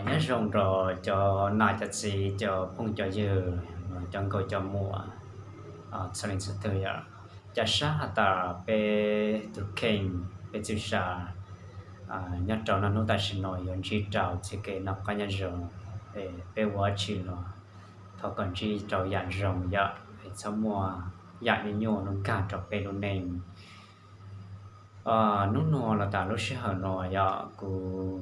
Nyob zoo rau cov nam cov txiv, cov phooj cov ywg, cov nkauj cov muam, txhua leej txhua tug yom. Ca sab has tas peb tug kheej, peb txuj sa nyob rau naj hnub tam sim no yuav ntsib rau txoj kev noj qab nyob zoo. Peb ua dab tsi los thov kom ntsib rau yam zoo yom, es txhob muaj yam nyuaj nyuaj lub nkag rau peb lub neej. Hnub no los tas lub sij hawm no yog kuv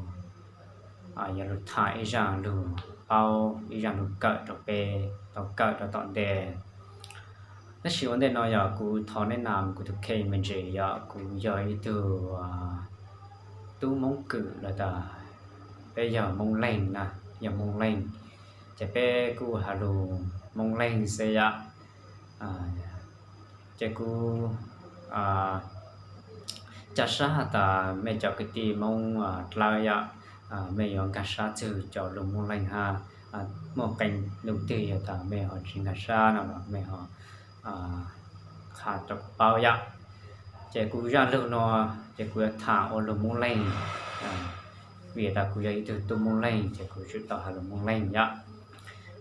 yuav lug tham ib zaj lug paub, ib zaj lug kawm rau peb tau kawm rau tom ntej. Tab sis ua ntej no yog kuv thov nej nam kuv tus kheej me ntsis, yog kuv yog ib tug tub Hmoob Kwm los tas peb yog Hmoob Leeg na, yog Hmoob Leeg, ces peb kuj has lug Hmoob Leeg xwb yom. Ces kuv ca sab has tas mej cov kwv tij Hmoob Dlawb yom, mej yuav nkag sab txug cov lug Hmoob Leeg hab, muaj qee lug twg yog tas mej ho tsis nkag sab no los mej ho qha rau kuv paub yom. Ces kuv zaj lug no ces kuv yuav tham ua lug Hmoob Leeg, vim tas kuv yog ib tug tub Hmoob Leeg ces kuv tsum tau has lug Hmoob Leeg yom.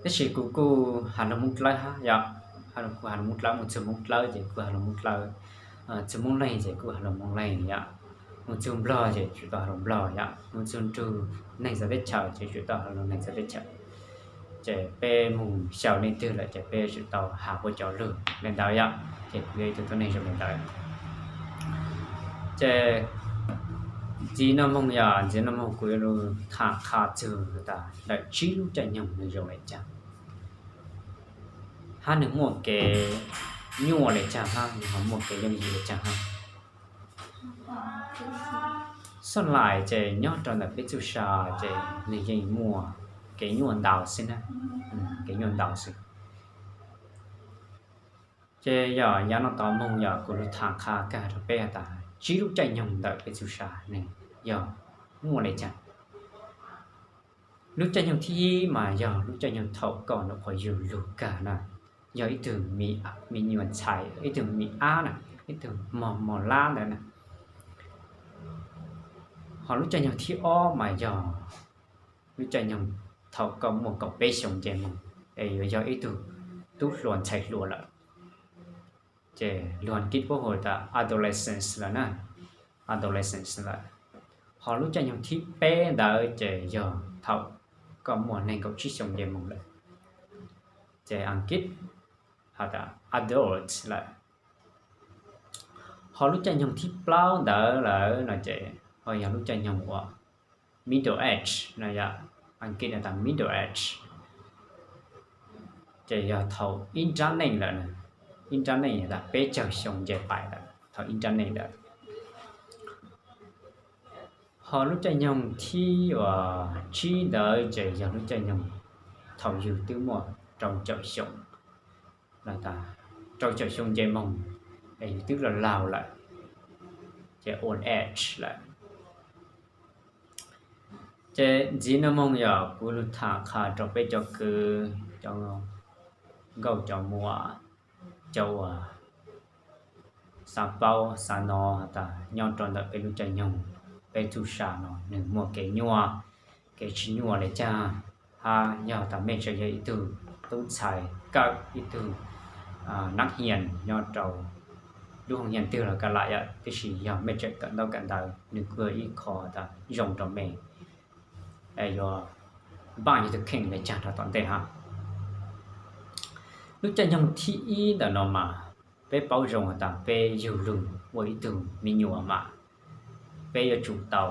Tab sis kuv kuj has lug Hmoob Dlawb hab yom, kuv has lug Hmoob Dlawb, moog txug Hmoob Dlawb ces kuj has lug Hmoob Dlawb, txug Hmoob Leeg ces kuj has lug Hmoob Leeg yom, moog txug Nplog ces tsum tau has lug Nplog yom, moog txug nrug neeg txawv teb chaws ces tsum tau has lug neeg txawv teb chaws. Ces peb moog xyaum leej twg lawm ces peb tsum tau has puab cov lug le ntawd yom, ces kuv yog ib tug tuab neeg zoo le ntawd. Ces ntxiv no moog yog, ntxiv no moog kuv yuav lug tham qha txug tas lawm tsib lub caij nyoog nwg zoo le caag, hab nwg muaj kev nyuaj le caag hab nwg ho muaj kev yooj yim le caag hab. Xab lais ces nyob rau ntawm peb txuj sa ces nwg yeej muaj kev nyuaj ntau xwb na, kev nyuaj ntau xwb. Ces yog yav no tod moog yog kuv lug tham qha kag rau peb tas tsib lub caij nyoog ntawm peb txuj sa nwg yog muaj le caag. Lub caij nyoog thib ib mas yog lub caij nyoog thaum koj nyuam qhuav yug lug kag na, yog ib tug me nyuam ntxhais, ib tug me ab na, ib tug mog mog lab ntawd na. Ho lub caij nyoog thib ob mas yog lub caij nyoog thaum koj muaj kaum peb xyoo nce moog, es yuav yog ib tug tub hluas ntxhais hluas lawm. Ces lug Askiv puab hu tas adolescence lawm na, adolescence lawm. Ho lub caij nyoog thib peb ntawd ces yog thaum koj muaj neeg kaum tsib xyoo nce moog lawm, ces Askiv has tas adult lawm. Ho lub caij nyoog thib plaub ntawd lawm no ces ho yog lub caij nyoog uas middle age no yom, Askiv has tas middle age, ces yog thaum ib nrab neej lawm, ib nrab neej tas peb caug xyoo nce pais lawm thaum ib nrab neej lawm. Ho lub caij nyoog thib uas tsib ntawd ces yog lub caij nyoog thaum yug twb muaj rau caum xyoo, rau caum xyoo nce moog, es yug twb laug laug lawm, ces old age lawm. Ces ntxiv no moog yog kuv lug tham qha rau peb cov kwv, cov nkauj cov muam, cov uas xav paub xav hnov has tas nyob rau ntawm peb lub caij nyoog, peb txuj sa no nwg muaj kev nyuaj, kev tsis nyuaj le caag, hab yog tas mej tseem yog ib tug tub ntxhais kawm ib tug nab hias nyob rau lub hoo hias twg los kav lam yom, tab sis yog mej tseem kawm ntaub kawm ntawv nwg kuj yog ib qho tas zoo rau mej, yuav npaj yug tug kheej le caag rau tom ntej hab. Lub caij nyoog thib ib ntawm no mas peb paub zoo has tas peb yug lug ua ib tug me nyuam mas peb yuav tsum tau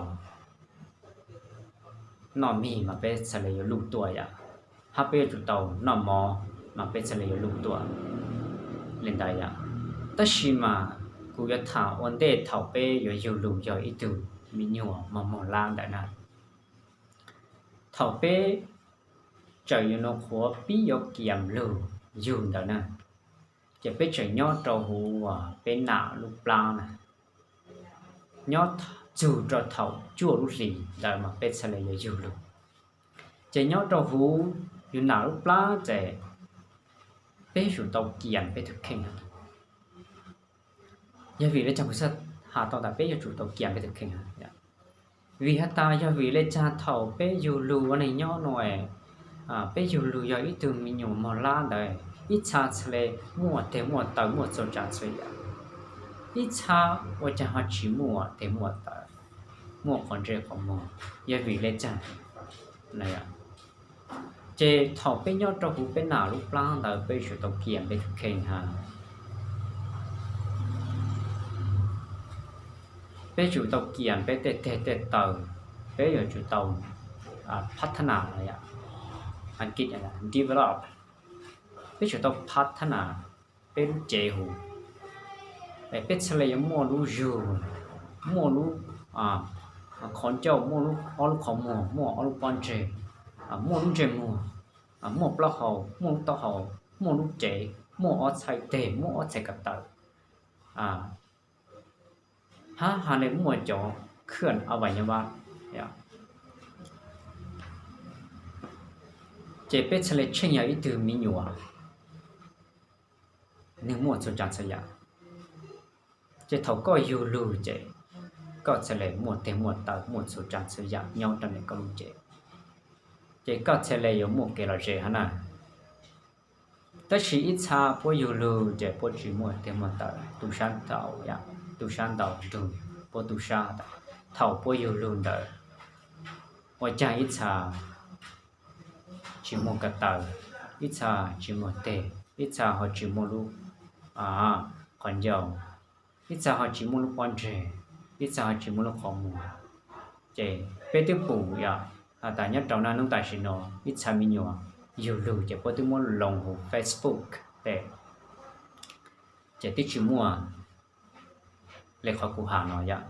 noj mig mas peb txhad le yuav luj tuaj yom, hab peb yuav tsum tau noj mov mas peb txhad le yuav luj tuaj le ntawd yom. Tab sis mas kuv yuav tham ua ntej thaum peb yuav yug lug yog ib tug me nyuam mog mog lab ntawm na. Thaum peb tseem yuav nyuam qhuav pib yuav kiam lug yug ntawd na, ces peb tseem nyob rau huv peb nam lub plab na, nyob txug rau thaum cuaj lub hlis ntawd mas peb txhad le yuav yug lug. Ces nyob rau huv yug nam lub plab ces peb yuav tsum tau kiam peb tug kheej. Yog vim le caag kuv txhaj has tau tas peb yuav tsum tau kiam peb tug kheej? Vim has tas yog vim le caag thaum peb yug lug ua neeg nyob nuav, peb yug lug yog ib tug me nyuam mog lab ntawd ib txha txhaj le muaj teg muaj taw muaj txhua tsav txhua yam, ib txha ua caag ho tsis muaj teg muaj taw, muaj qhov ntsej qhov muag, yog vim le caag? Ces thaum peb nyob rau huv peb nam lub plaab ntawd peb tsum tau kiam peb tug kheej has. Peb tsum tau kiam peb tej teg tej taw, peb yuav tsum tau phav thab nas, develop, peb tsum tau phav thab nas peb lub cev huv. Peb txhaj le yuav muaj lub zug, muaj lub qhov ncauj, muaj ob lub qhov muag, muaj ob lub pob ntseg, muaj lub ntsej muag, muaj plaub hau, muaj lub taub hau, muaj lub cev, muaj ob txhais teg, muaj ob txhais ko taw, hab has le muaj cov khwj a vais nyuj vaj. Ces peb txhaj le tsheej yog ib tug me nyuam nwg muaj txhua tsav txhua yam. Ces thaum koj yug lug ces koj txhaj le muaj teg muaj taw muaj txhua tsav txhua yam nyob rau ntawm koj lub cev, ces koj txhaj le yuav muaj kev lom zem hab na. Tab sis ib txha puab yug lug ces puab tsis muaj teg muaj taw, tu sab ntau, tu sab ntau ntug, puab tu sab tas thaum puab yug lug ntawd ua caag ib txha tsis muaj ko taw, ib txha tsis muaj teg, ib txha ho tsis muaj lub qhov ncauj, ib txha ho tsis muaj lub pob ntseg, ib txha ho tsis muaj lub qhov muag. Ces peb twb pum yom, has tas nyob rau naj nub tam sim no ib txha me nyuam yug lug ces puab twb muab loo huv Facebook tes, ces twb tsis muaj le qhov kuv has no yom.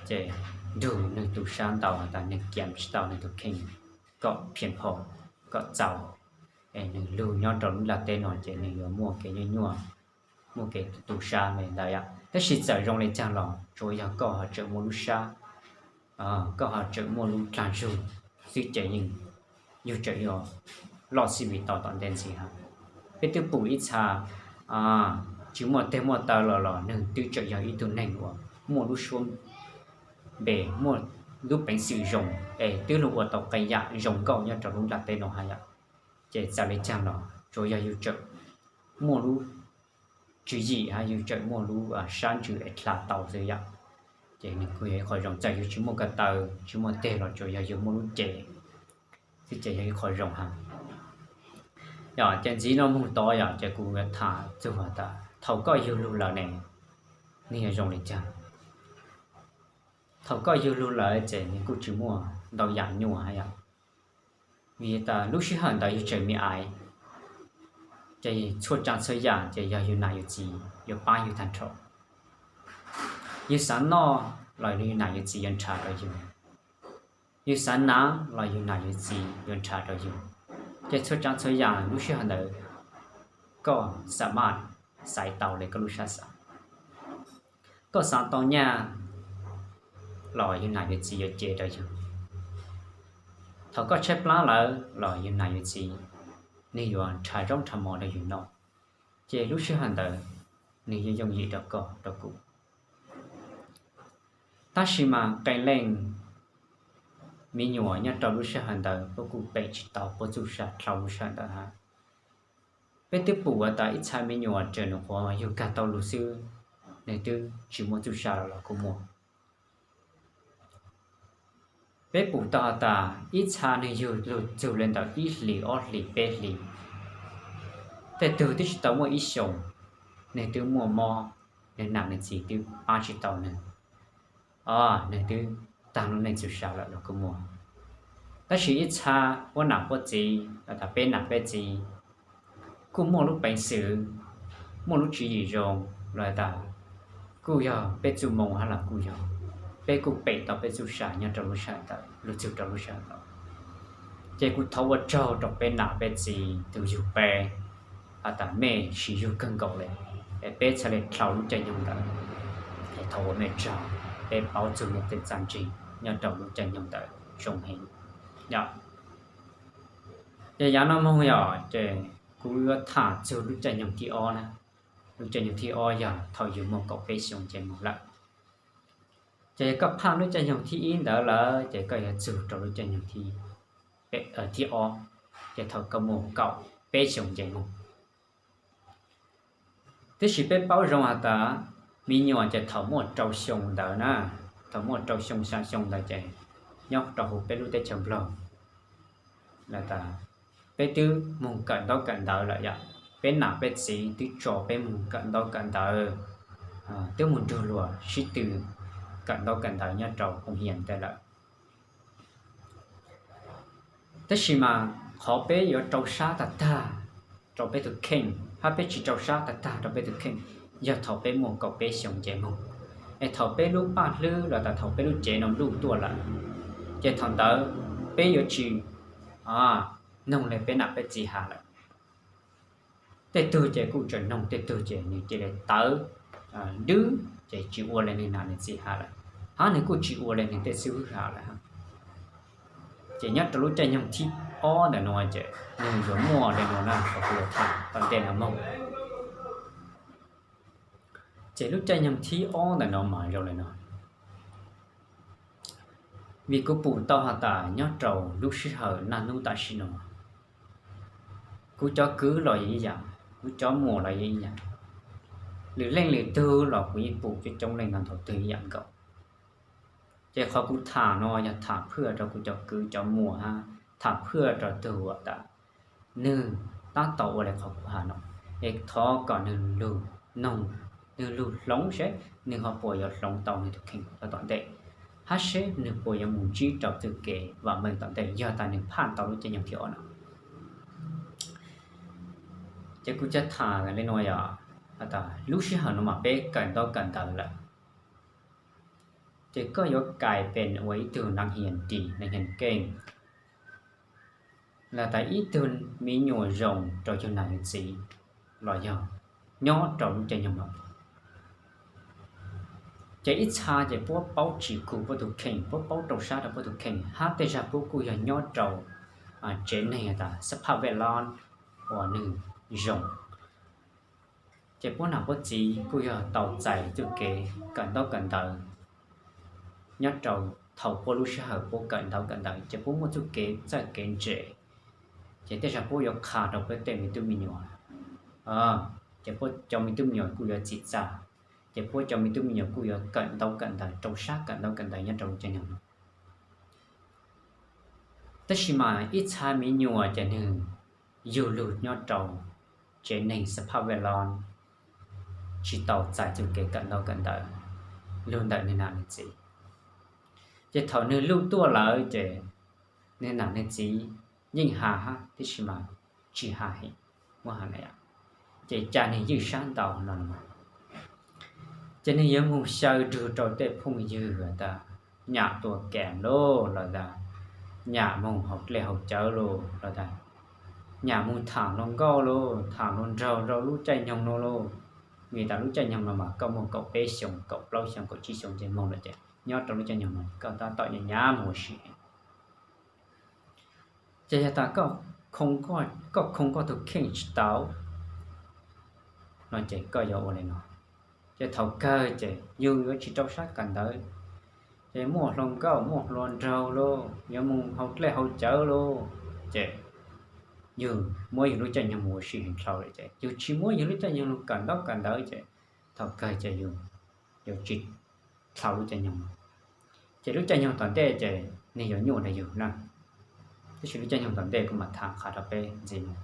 Ces nrug nwg tu sab ntau has tas nwg kiam tsis tau nwg tug kheej kom phiaj phom, kom txaus, es nwg lug nyob rau lub nplaj teb no ces nwg yuav muaj kev nyuaj nyuaj, muaj kev tu sab le ntawd yom. Tab sis txawm zoo le caag los tsuav yog koj ho tseem muaj lub sab, koj ho tseem muaj lub dlaag zug xwb ces yeej yug tseem yuav loj xij vim tau tom ntej ntxiv hab. Peb twb pum ib txha tsis muaj teg muaj taw los los nwg twb tseem yog ib tug neeg uas muaj lub suab npe, muaj lub peev xwm zoo, es twb lug ua tau qee yam zoo nkauj nyob rau lub nplaj teb no hab yom. Ces txawm le caag los tsuav yog yug tseem muaj lub tswv yim hab yug tseem muaj lub sab ntsws es dlha tau xwb yom. Ces nwg kuj yog ib qho zoo, txawm yug tsis muaj ko taw tsis muaj teg los tsuav yog yug muaj lub cev xwb ces yog ib qho zoo hab. Yog ces ntxiv no moog tod yom ces kuv yuav tham txug tas thaum koj yug lug lawm ne, nwg yuav zoo le caag. Thaum koj yug lug lawm ces nwg kuj tsis muaj ntau yam nyuaj hab yom. Vim tas lub sij hawm ntawd yug tseem me aiv, ces txhua tsav txhua yam ces yog yug nam yug txiv yuav paab yug tag nrho. Yug xav noj los yug nam yug txiv yuav nrhav rau yug, yug xav naav los yug nam yug txiv yuav nrhav rau yug. Ces txhua tsav txhua yam lub sij hawm ntawd koj xav maj xaiv tau le koj lub sab xav. Koj xav tau nyaj los yug nam yug txiv yuav cev rau yug. Thaum koj tshaib plab lawm los yug nam yug txiv nwg yuav nrhav zaub nrhav mov rau yug noj. Ces lub sij hawm ntawd nwg yuav yooj yim rau koj rau kuv. Tab sis mas qee leej me nyuam nyob rau lub sij hawm ntawd puab kuj pem tsis tau puab txuj sa dlhau lub sij hawm ntawd hab. Peb twb pum has tas ib txha me nyuam tseem nws qhuav yug kag tau lug xwb, nwg twb tsis muaj txuj sa los los kuj muaj. Peb pum tau has tas ib txha nwg yug lug txug le ntawm ib hlis ob hlis peb hlis, tej tug twb tsis tau muaj ib xyoos, nwg twb muaj mob, nwg nam nwg txiv twb paab tsis tau nwg, nwg twb taag lub neej txuj sa lawm los kuj muaj. Tab sis ib txha puab nam puab txiv los tas peb nam peb txiv kuj muaj lub peev xwm, muaj lub tswv yim zoo los tas kuj yog peb txuj moo hab los kuj yog, peb kuj pem tau peb txuj sa nyob rau lub sij hawm ntawd lug txug rau lub sij hawm no. Ces kuv thov ua tsaug rau peb nam peb txiv tug yug peb has tas mej siv yug kawg nkaus le, es peb txhaj le dlhau lub caij nyoog ntawd. Es thov ua mej tsaug, peb paub txug mej tej txaj ntseeg nyob rau lub caij nyoog ntawd zoo heev. Yog, ces yav no moog yog ces kuv yuav tham txug lub caij nyoog thib ob na. Lub caij nyoog thib ob yog thaum yug muaj kaum peb xyoo ces moog lawm. Ces yog koj phaj lub caij nyoog thib ib ntawd lawm ces koj yuav txug rau lub caij nyoog thib, thib ob, ces thaum koj muaj kaum peb xyoo nce moog. Tiam sis peb paub zoo has tas me nyuam ces thaum muaj rau xyoo ntawd na, thaum muaj rau xyoo xya xyoo ntawd ces nyob rau huv peb lub teb chaws Nplog lawm tas peb twb moog kawm ntaub kawm ntawv lawm yom, peb nam peb txiv twb tso peb moog kawm ntaub kawm ntawv, twb moog nrug luas sib tw kawm ntaub kawm ntawv nyob rau hoo hias ntawd lawm. Tab sis mas qhov peb yuav rau sab tag tag rau peb tug kheej hab peb tsis rau sab tag tag rau peb tug kheej yog thaum peb muaj kaum peb xyoo nce moog, es thaum peb lub paj hlwb los tas thaum peb lub cev no luj tuaj lawm, ces thaum ntawd peb yuav tsis noog le peb nam peb txiv has lawm. Tej tug ces kuj tseem noog, tej tug ces nws cia li tawv dwb ces tsis ua le nws nam nws txiv has lawm, hab nws kuj tsis ua le nws tej xib hwb has lawm. Ces nyob rau lub caij nyoog thib ob ntawm no ces nws yuav muaj le no na, kuv yuav tham tom ntej no moog. Ces lub caij nyoog thib ob ntawm no mas zoo le no, vim kuv pum tau has tas nyob rau lub sij hawm naj nub tam sim no, kuv cov kwv los yog ib yaam, kuv cov muam los yog ib yaam, lwm leej lwm tug los kuv yeej pum coob coob leej ntau ntau tug ib yaam nkaus. Ces qhov kuv tham no yog tham phwaj rau kuv cov kwv cov muam hab tham phwaj rau tug uas tas nwg tab tom ua le qhov kuv has no, es thov kom nwg lug noog, nwg lug hloov seb nwg ho puas yuav hloov tau nwg tug kheej rau tom ntej, hab seb nwg puas yuav mus ntsib rau txuj kev vaam meej tom ntej yog tas nwg phaj tau lub caij nyoog thib ob no. Ces kuv ca tham le no yog, lub sij hawm no mas peb kawm ntaub kawm ntawv lawm, ces koj yuav kais pes ua ib tug nav hias tis nav hias keej, los tas ib tug me nyuam zoo rau yug nam yug txiv, los yog nyob rau lub caij nyoog no. Ces ib txha ces puab paub tsis kug puab tug kheej, puab paub rau sab rau puab tug kheej, hab tej zag puab kuj yog nyob rau tsev neeg tas xab phaj vej lob uas nwg zoo. Ces puab nam puab txiv kuj yog tau txais txuj kev kawm ntaub kawm ntawv nyob rau thaum puab lub sij hawm puab kawm ntaub kawm ntawv ces puab muaj txuj kev txawj kev ntse, ces tej zag puab yuav qha rau puab tej me tub me nyuam, ces puab cov me tub me nyuam kuj yuav txim txaj, ces puab cov me tub me nyuam kuj yuav kawm ntaub kawm ntawv rau sab kawm ntaub kawm ntawv nyob rau lub caij nyoog no. Tab sis mas ib txha me nyuam ces nwg yug lug nyob rau tsev neeg xab phaj vej lob, tsis tau txais txuj kev kawm ntaub kawm ntawv lug ntawm nwg nam nwg txiv. Ces thaum nwg luj tuaj lawm ces nwg nam nwg txiv yeej has hab, tab sis mas tsis has heev, muab has na, ces ca nwg ywj sab ntau no. Ces nwg yuav moog xyaw nrug rau tej phooj ywg tas nyam tua kam lauj, los tas nyam moog haus dlej haus cawv lauj, los tas nyam moog tham hluas nkauj lauj, tham hluas nraug rau lub caij nyoog no lauj. Vim tas lub caij nyoog no mas koj muaj kaum peb xyoos, kaum plaub xyoos, kaum tsib xyoos nce moog lawm ces nyob rau lub caij nyoog no koj tab tom nyam nyam moog ua si. Ces yog tas koj khoo koj tug kheej tsis tau no ces koj yuav ua li no. Ces thaum kawg ces yug yuav tsis rau sab kawm ntawv, ces muaj hluas nkauj muaj hluas nraug lauj, yuav moog haus dlej haus cawv lauj, ces yug muab yug lub caij nyoog mus ua si heev dlhau lawm ces yug tsis muab yug lub caij nyoog lug kawm ntaub kawm ntawv ces thaum kawg ces yug yuav tsis dlhau lub caij nyoog. Ces lub caij nyoog tom ntej ces nwg yuav nyuaj rau yug na. Tab sis lub caij nyoog tom ntej kuv mam tham qha rau peb ntxiv no.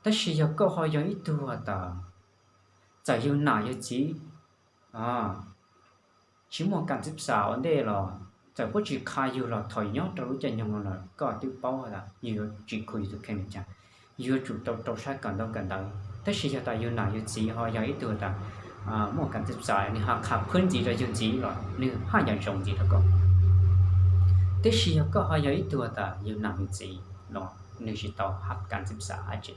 Tab sis yog koj ho yog ib tug has tas txawm yug nam yug txiv tsis muaj kam txib xas ua ntej los txawm puab tsis qha yug los thaum nyob rau lub caij nyoog no los koj twb paub tas yug yuav tsis khuv yug tug kheej li cas, yug yuav tsum tau rau sab kawm ntaub kawm ntawv. Tab sis yog tas yug nam yug txiv ho yog ib tug tas muaj kam txib xas, nwg ho qha phwb ntxiv rau yug ntxiv los nwg haj yam zoo ntxiv rau koj. Tab sis yog koj ho yog ib tug tas yug nam yug txiv los nwg tsis tau hab kam txib xas dab tsi,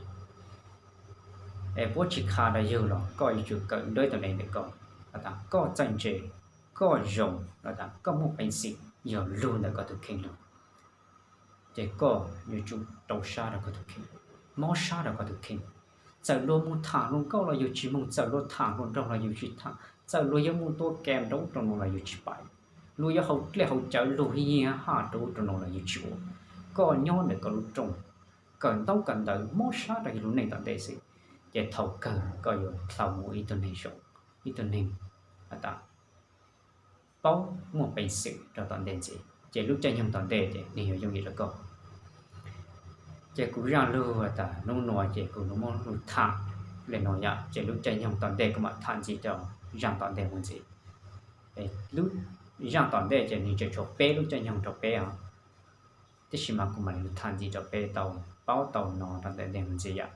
es puab tsis qha rau yug los koj yuav tsum kawm nruab tom ntej ntawm koj, los tas koj txawj ntse, koj zoo, los tas koj muaj peev xwm yog lug ntawm koj tug kheej lug, ces koj yuav tsum rau sab rau koj tug kheej, mob sab rau koj tug kheej. Txawm luag moog tham hluas nkauj los yug tsis moog, txawm luag tham hluas nraug los yug tsis tham, txawm luag yuav moog tua kam nraug rau no los yug tsis pais. Luag yuav haus dlej haus cawv lug hib haj rau ub rau no los yus tsis ua. Koj nyob ntawm koj lub rooj, kawm ntaub kawm ntawv mob sab rau yus lub neej tom ntej xwb, ces thaum kawg koj yuav dhau mus ib tug neeg zoo, ib tug neeg has tas paub muaj peev xwm rau tom ntej ntxiv, ces lub caij nyoog tom ntej ces nws yuav yooj yim rau koj. Ces kuv zaj lug has tas hnub no ces kuv muab lug tham li no yom, ces lub caij nyoog tom ntej kuv mam tham ntxiv rau zaj tom ntej mus ntxiv. Lub zaj tom ntej ces nws tseem tshuav peb lub caij nyoog rau peb os, tab sis mas kuv mam li tham ntxiv rau peb tau paub tau hnov rau tom ntej mus ntxiv yom.